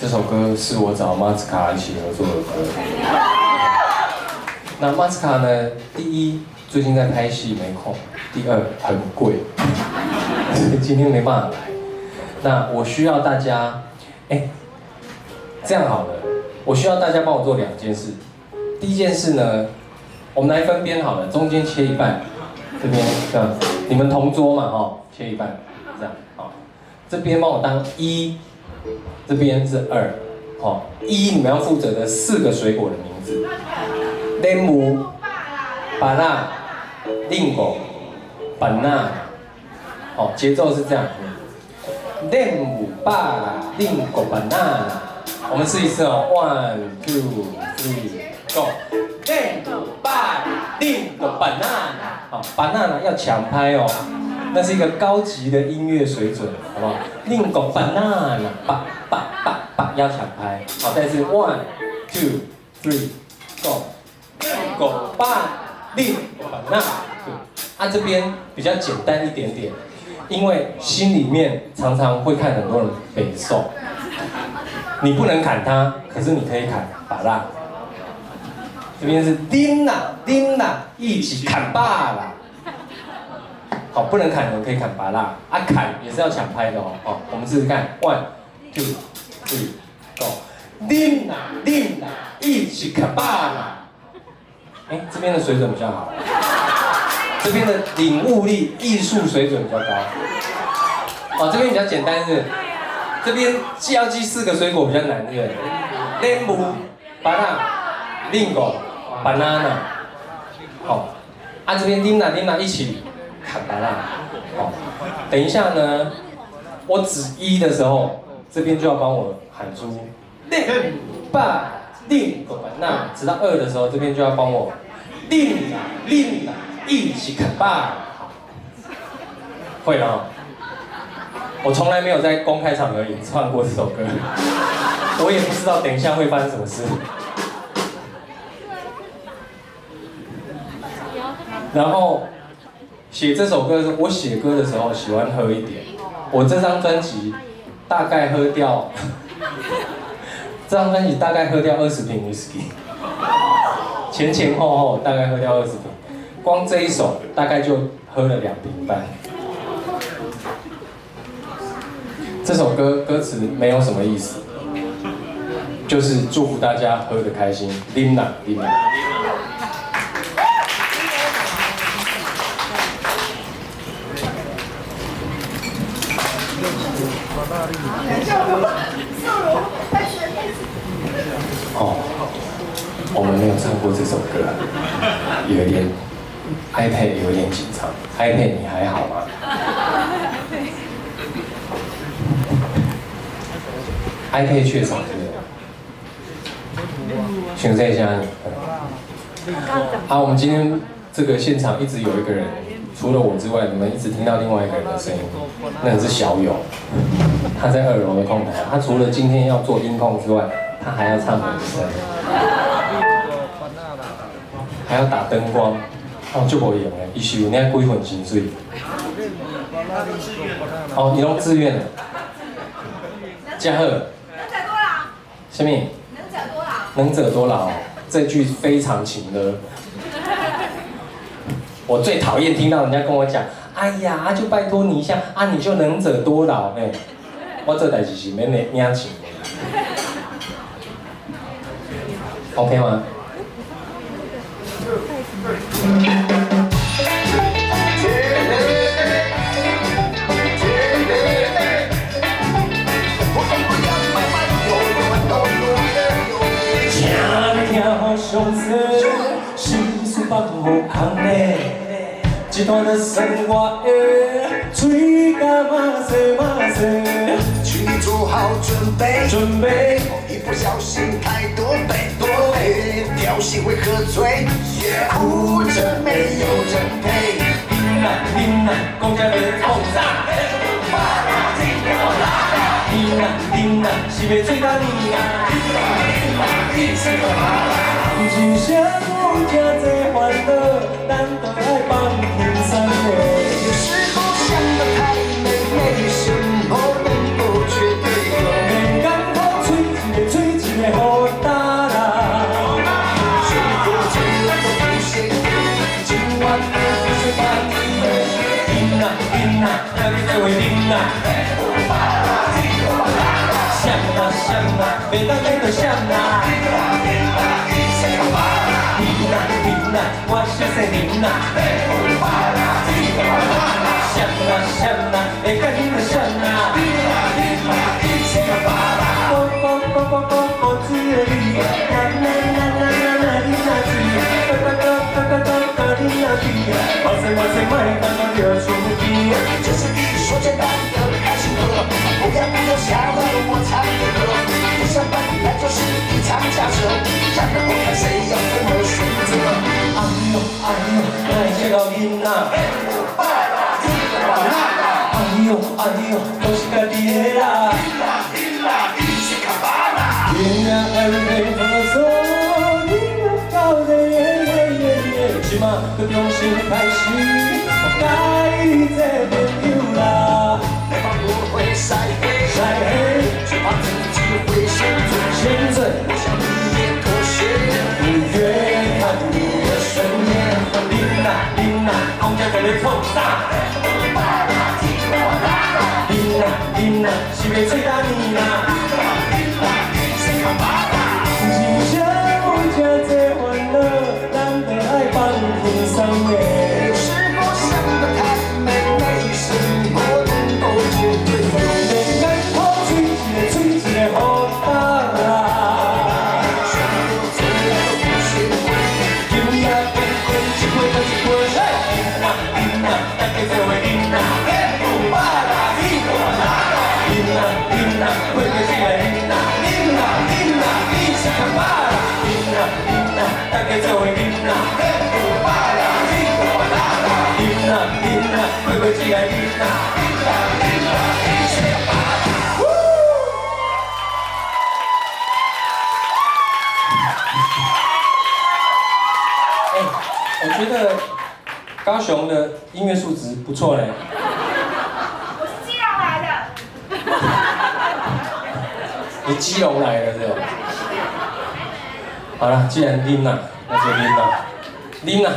這首歌是我找馬斯卡一起合作的歌。那馬斯卡呢？第一，最近在拍戲沒空；第二，很貴，所以今天沒辦法來。那我需要大家，哎，這樣好了，我需要大家幫我做兩件事。第一件事呢，我們來分邊好了，中間切一半，這邊這樣子，你們同桌嘛，哈，切一半，這樣好。這邊幫我當一，這邊是二，好，一你們要負責的四個水果的名字：蓮霧、芭樂、林果、banana。好，節奏是這樣。蓮霧、芭樂、林果、banana。我們試一次哦，one two three go。蓮霧、芭樂、林果、banana。好，banana 要搶拍哦，那是一個高級的音樂水準，好不好？林果 banana，八八八八要搶拍。好，再次 one two three go。林果芭林果 banana。對，啊這邊比較簡單一點點，因為心裡面常常會看很多人北宋，你不能砍他，可是你可以砍芭樂。這邊是啉啦啉啦，一起砍芭樂。好，不能砍人，可以砍芭樂。啊，砍也是要搶拍的哦。哦，我們試試看，one two three go。啉啦啉啦，一起砍芭樂。哎，這邊的水準比較好，這邊的領悟力、藝術水準比較高。哦，這邊比較簡單是，這邊既要記四個水果比較難，對不對？蓮霧、芭樂、林果、banana。好，啊這邊啉啦啉啦一起砍芭樂。好，等一下呢，我指一的時候，這邊就要幫我喊出蓮芭林果 banana，直到二的時候，這邊就要幫我啉啦啉啦一起砍芭樂。好，會了。我從來沒有在公開場合演唱過這首歌，我也不知道等一下會發生什麼事。然後寫這首歌，我寫歌的時候喜歡喝一點。我這張專輯大概喝掉，這張專輯大概喝掉20瓶威士忌，前前後後大概喝掉二十瓶，光這一首大概就喝了2瓶半。這首歌歌詞沒有什麼意思，就是祝福大家喝得開心，啉啦啉啦。哦，我們沒有唱過這首歌，有點 iPad 有點緊張。iPad 你還好嗎？iPad 怯場是不是？請這一下。好，我們今天這個現場一直有一個人，除了我之外，你們一直聽到另外一個人的聲音，那個是小勇，他在二樓的控台。他除了今天要做音控之外，他還要唱美聲，還要打燈光，哦，就無閒的，伊是有領幾份薪水？哦，你攏自願的，真好。能者多勞。什麼？能者多勞。能者多勞，這句非常情勒。我最討厭聽到人家跟我講，哎呀，就拜託你一下，啊，你就能者多勞，哎，我這代誌是免領錢的。OK 嗎？請你聽予詳細，心事放予空的，這段就算我的，喙甲馬西馬西。請你做好準備，準備。一不小心太多杯，多杯，調戲會喝醉，哭着沒有人陪。啉啦啉啦，講這欲創啥？啉啦啉啦，是欲醉到你啦。人生有這濟煩惱，咱都愛放輕鬆的。有時候想得太美，沒什麼能夠絕對。免艱苦，喙袂當咱就閃啦。囡仔囡仔，我小細囡仔。閃啦閃啦，會甲你就閃啦。寶寶寶寶寶寶水的你，啦啦啦啦啦啦你若醉，嘎嘎嘎嘎嘎嘎嘎你若醉，哇塞哇塞，莫感覺著出奇。這是一首簡單的開心歌，不要不要嚇壞我唱的歌。不想本來就是一場假設，然而我看誰要怎麼選擇。哎呦哎呦，哪會這𠢕囡仔？哎呦哎呦，都是家己的啦。囡仔 everything 放鬆，囡仔到底耶耶耶耶，這馬閣重新開始，我佮你做朋友啦。害怕我會曬黑，曬黑，只怕自己會先醉。先醉，我想你也妥協，越看越順眼。囡仔囡仔，講這在咧創啥？囡仔囡仔，是欲做大年啦？人生有這濟煩惱，咱著愛放輕鬆的。有時候想得太美，沒什麼能夠絕對。免艱苦，水一个水一个予打啦。最愛都不學會。今夜滾滾一杯搁一杯，囡仔囡仔，大家做伙啉啦。有百啦，你大啦。囡仔囡仔，過過這個囡仔，囡仔囡仔，你是較百啦。囡仔囡仔，大家做伙啉啦。有百啦，你大啦。囡仔囡仔，過過這個囡仔，囡仔囡仔，你是較百啦。哎，我覺得高雄的音樂素質不錯嘞。我是基隆來的。你基隆來的是吧？好了，既然啉啦，那就啉啦，啉啦。